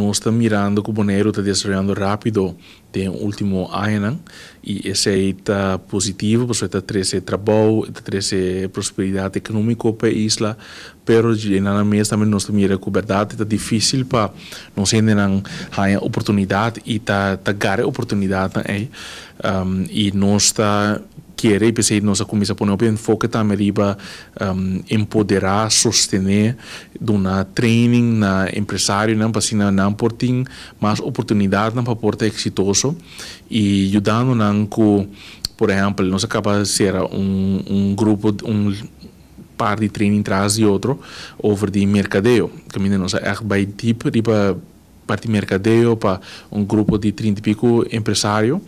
Nos ta mirando ku Boneiru ta desaroyando rápido den último añanan i esei ta positivo pasobra e ta trese trabou, e ta trese prosperidat ekonómiko pa e isla, pero nan mes tambe nos ta mira ku bèrdat ta difísil pa nos hendenan haña oportunidat i ta gara e oportunidatnan ei. I nos ta kere i p'esei nos a kuminsá pone hopi enfoke tambe riba empoderá, sostené, duna training na empresarionan pa asina nan por tin mas oportunidatnan pa por ta eksitoso i yudando nan ku, por ehèmpel, nos a kaba sera un grupo, un par di training tras di otro over di merkadeo, kaminda nos a ègt bai dip riba parti merkadeo pa un grupo di 30 i piku empresario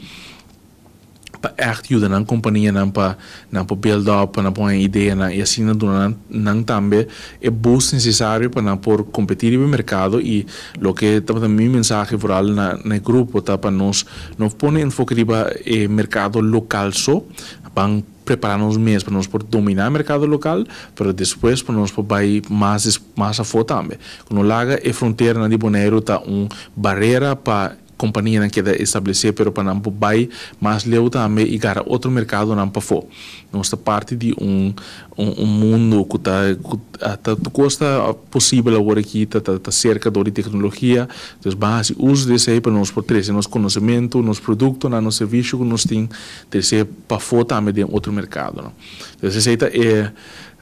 pa ègt yuda nan kompanianan pa nan por build up, pa nan por haña ideanan i asina duna nan tambe e boost nesesario pa nan por kompetí riba e merkado. I loke tabata mi mensahe vooral na e grupo ta pa nos no pone enfoke riba e merkado lokal so, ban prepará nos mes pa nos por dominá e merkado lokal, pero despues pa nos por bai mas afó tambe. Ku no laga e fronteranan di Boneiru ta un barera pa kompanianan keda establesé, pero pa nan por bai mas leu tambe i gara otro merkadonan pafó. Nos ta parti di un mundu ku ta tur kos ta posibel awor aki, ta serka dor di teknologia. Dus ban hasi uso di esei pa nos por trese nos konosementu, nos produktonan, nos servisio ku nos tin, trese pafó tambe den otro merkadonan. Dus esei ta e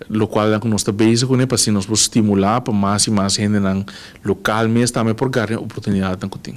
lokual ku nos ta bezig kuné pa asina nos por stimulá pa mas i mas hendenan lokal mes tambe por gara e oportunidatnan ku tin.